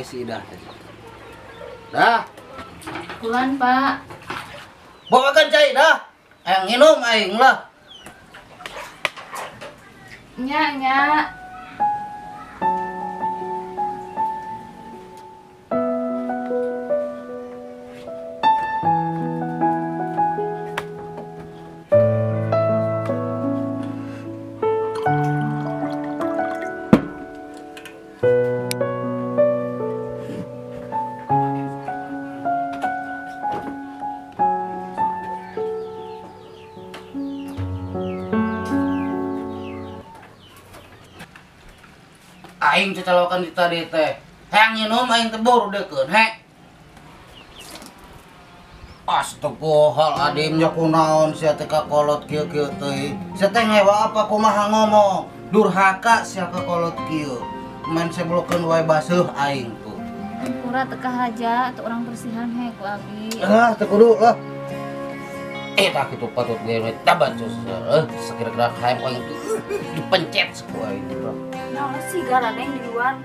cai si Idah teh. Dah. Pulang, Pak. Bawakan cai dah. Hayang nginum aing lah. Nya, nya. Aing cecalokan di tadi teh. Hayang nginum aing teh boru deukeun he. Astagfirullahaladzim nya kunaon sia teh kakolot kieu-kieu teh. Sia teh ngewa apa kumaha ngomong. Durhaka sia kakolot kieu. Main seblokeun wae baseuh aing tuh. Hampura teu kahaja atuh urang bersihan he ku abi. Ah teu kudu lah. Tah kitu patut ge taban cus. Sakira-kira hayang aing tuh dipencet ku aing tuh. Nah, sih garaneng di luar.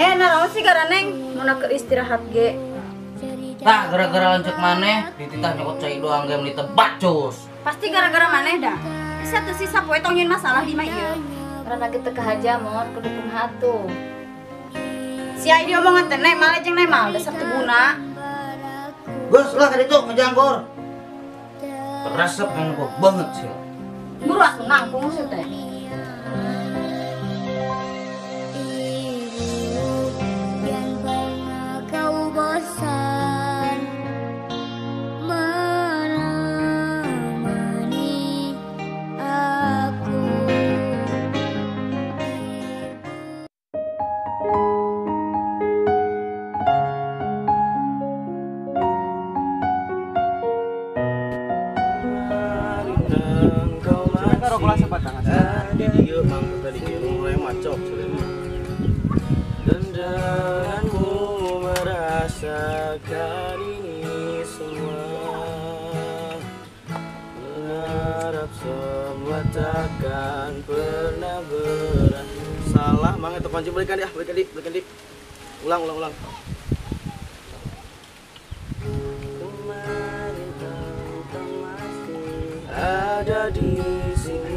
Nah, sih garaneng mau nak istirahat ge. Tah, gara-gara lanjut maneh dititah nyokot cai doang ge meuni teh bacus. Pasti gara-gara maneh dah. Bisa tuh sisa poe tong nyeun masalah di mah ieu. Karena kita kahaja mon kudu kumaha tuh. Si ai diomongan teh nek malah jeung nemal dasar teu guna. Geus lah ka ditu ngejangkor. Resep yang gua banget sih. Buru aku nangkung sih teh. Ibu, jangan pernah kau bosan menemani aku. Di dia mang tadi mulai macok dan denganmu merasakan ini semua, mengharap semua takkan pernah berakhir. Salah mang itu kunci balikan ya, balikan di ulang. Kemarin kau masih ada di sini.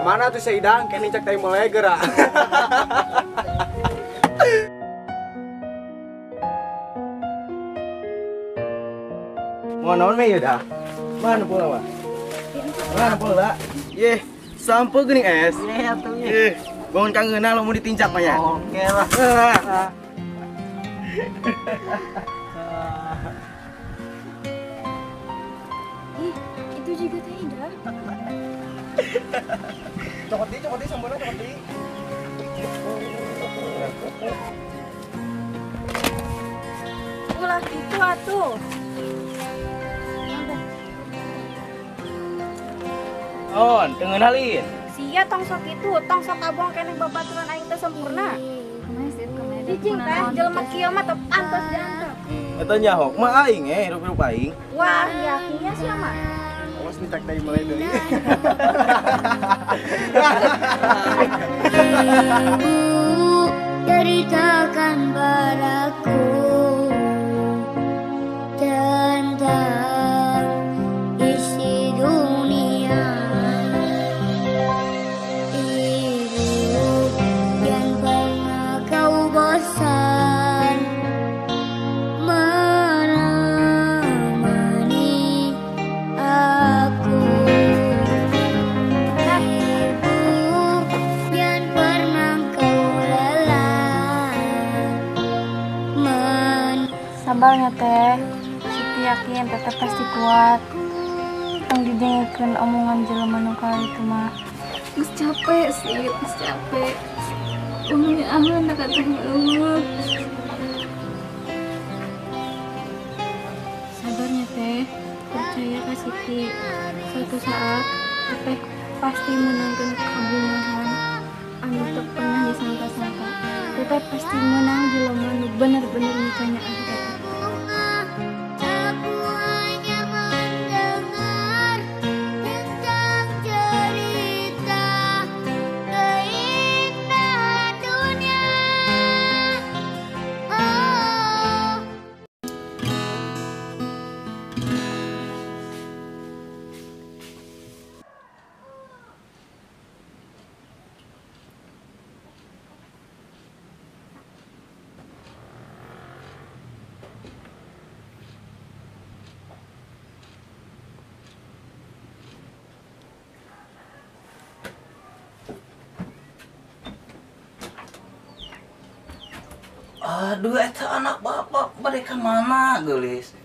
Mana tuh si Idang, kayaknya cek teh mulai gerak. Mau naon meh dah? Mana pula mah? Mana pula? Ye, sampo geuning es. Ye atuh ye. Ye, bangun kangeuna lo mau ditincak mah ya. Oke lah. Ih, itu juga teh Ida. Cokoti, sambona cokoti. Ulah gitu atuh. On, tengeun halin. Sia tong sok itu, tong sok abong keneh babaturan aing teh sempurna. Cicing teh jelema kieu mah teu pantes diantep. Eta nyaho, mah aing hirup-hirup aing. Wah, yakinnya sia mah. Awas nih cek teh mulai deui. Ibu, ceritakan padaku tentang isi dunia. Ibu, jangan pernah kau bosan menemani aku. Ibu, jangan pernah kau lelah. Sabarnya teh, Siti yakin teteh pasti kuat. Tong didengekeun omongan jelema nu kali itu mah. Geus capek sih, geus capek. Umumnya aman nak teh eueuh. Sabarnya teh, percaya ka Siti. Suatu saat teteh pasti menangkan kabungahan anu teu pernah disangka-sangka. Teteh pasti menang jelema nu bener-bener mikanya ah teteh. Aku hanya Aduh, eta anak bapak bade ka mana geulis?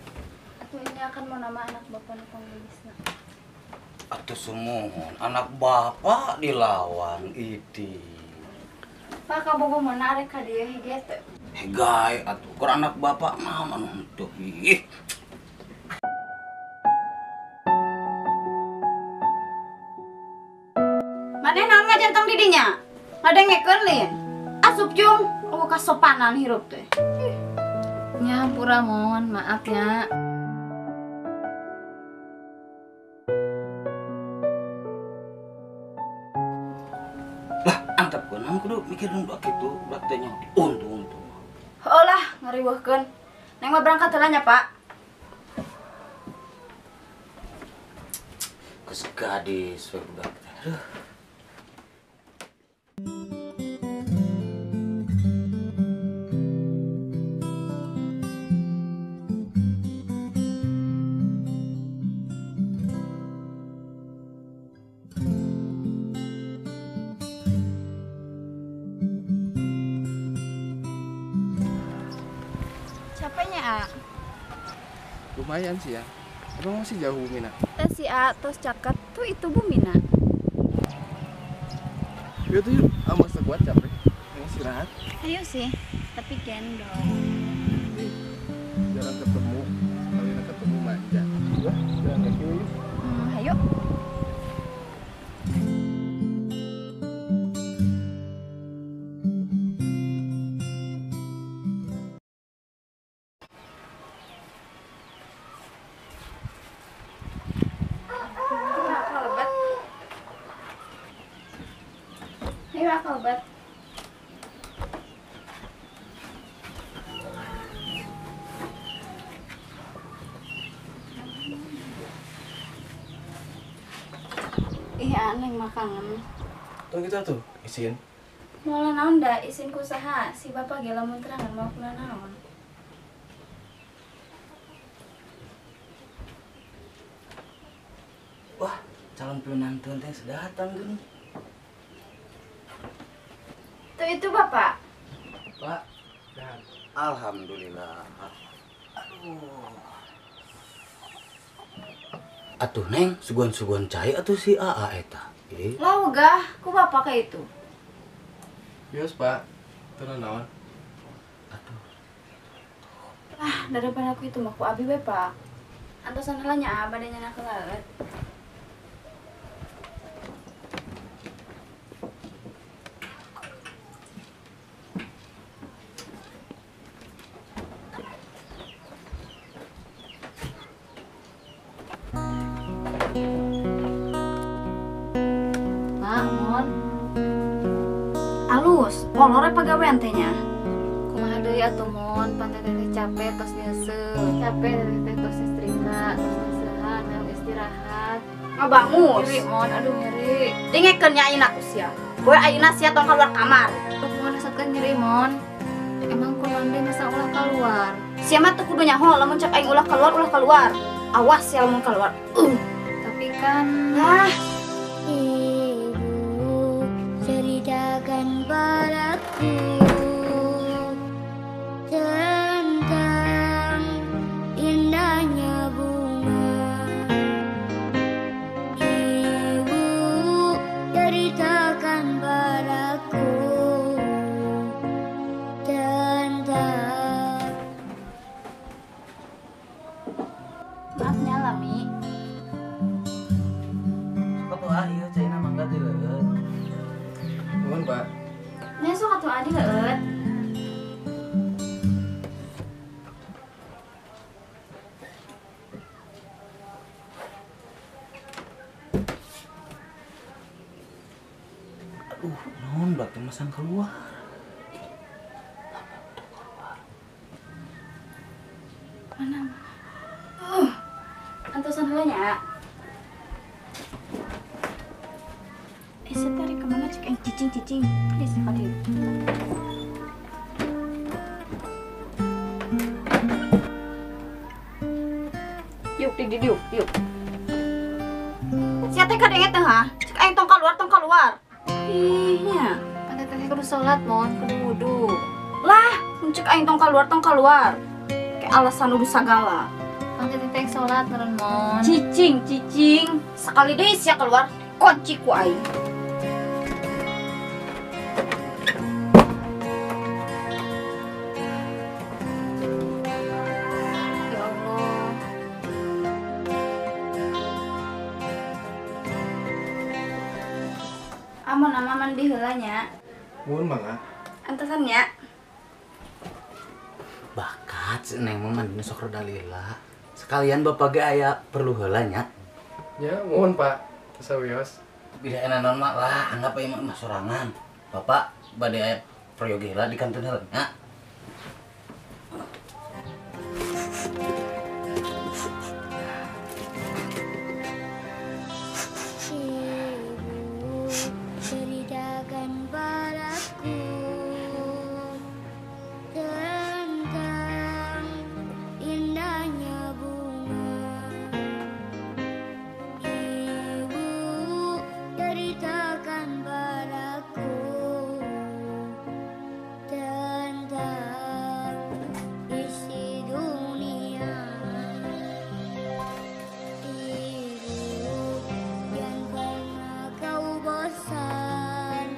Atuh ini akan mau nama anak bapak nu panggelisna. Atuh sumuhun, anak bapak dilawan idi. Pak kabogoh mana arek ka dieu hege teh? Hegai atuh, keur anak bapak mah anu henteu. Ih. Maneh naon ngajantong di dinya? Ngadengekeun lin. Asup jung, eueuh kasopanan hirup teh. Nya hampura mohon maaf ya. Lah, antep naon kudu mikirin budak kitu, budak teh nya untung-untung. Heuh lah, ngariweuhkeun. Neng mah berangkat heula nya, Pak. Geus gadis we budak teh. Aduh. Capeknya, A. Lumayan sih ya. Emang masih jauh Bumina? Teh si A tos caket tuh itu Bumina. Yuk tuh yuk, amas kuat capek. Mau istirahat? Ayo sih, tapi gendong. Ih, jarang ketemu, sekali ketemu manja. Wah, jalan kaki yuk. Ayo. Obat. Iya, neng makangan. Tuh kita tuh isin. Moal naon da isin ku saha? Si bapak ge lamun terangan mau kula naon. Wah, calon penonton teh sudah datang geuning. Tuh itu bapak. Pak, dan alhamdulillah. Aduh. Atuh neng, suguhan-suguhan cai atuh si AA eta. Lah ogah, ku bapak kayak itu. Bios, Pak. Teu naon. Aduh. Ah, daripada aku itu mah ku abi we, Pak. Antosan heula nya bade nyana ke laut. Mak, mon. Alus, molore pagawean teh nya. Kumaha deui atuh mon, pan teteh capek tos nyeuseut. Capek teteh tos nyetrika, tos nyeusehan, hayang istirahat. Ngabangus. Nyeri mon, aduh nyeri. Dengekeun nya ayeuna ku sia. Boy ayeuna sia tong keluar kamar. Aduh mon, asatkeun nyeri mon. Emang kunaon deui masa ulah keluar? Sia mah teu kudu nyaho lamun cek aing ulah keluar, ulah keluar. Awas sia lamun keluar. Tapi kan ah. Ibu, ceritakan padaku tentang indahnya bunga. Ibu, ceritakan padaku tentang. Maaf nyala, Mi. Ah, iya caina mangga teh leueut. Nuhun, Pak. Nya sok atuh adi leueut. Aduh, naon budak teh masang keluar. Mana? Antosan heula nya. Saya tarik kemana cek yang cicing-cicing. Please, aduh. Yuk, di yuk, yuk. Sia teh kadenge teh ha? Cek aing tong keluar, tong keluar. Ih, nya. Pan teteh kudu salat mon, kudu wudu. Lah, Cek aing tong keluar, tong keluar. Kayak alasan udah sagala. Pan teteh teh salat meureun Mon. Cicing, cicing. Sekali deui sia keluar, kunci ku aing. Ya Allah. Amon ama mandi heula nya. Mun mangga. Antosan nya. Bakat si Neng mah mandina sok rada lila. Sekalian bapak ge aya perlu heula nya. Ya, mohon Pak. Sawios. Bila enak non mah lah, anggap ieu mah sorangan. Bapak bade aya peryogi heula di kantor heula nya. Ibu, ceritakan padaku tentang indahnya bunga. Ibu, ceritakan padaku tentang isi dunia. Ibu, jangan pernah kau bosan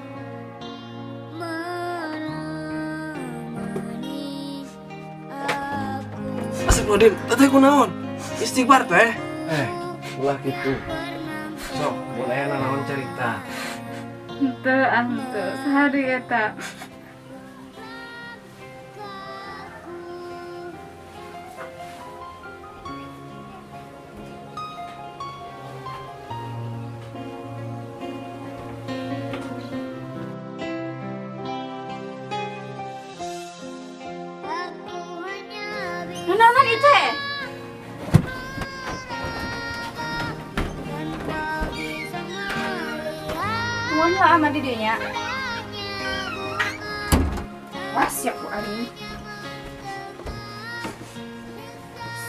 menemani aku. Astagfirullahaladzim, teteh kunaon? Istighfar teh. Ulah gitu. Sok, mun aya nanaon cerita. Henteu, ah henteu. Saha deui eta? Aku hanya Nanaon itu eh? tanpa bisa melihat Nuhun lah ama di dieu nya. Wah, siap ku aing.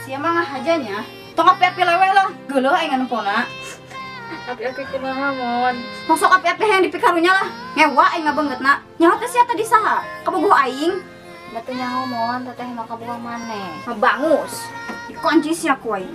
Sia mah ngahajanya. Tong api-api lewe lah. Geuleuh aing nempona. Api-api kumaha Mon? Tong sok api-api hayang dipikarunya lah. Ngewa aing ngabeungeutna. Nyaho teh sia tadi saha? Kabogoh aing. Batu nyaho Mon, teteh mah kabogoh maneh. Mabangus. Dikunci sia ku aing.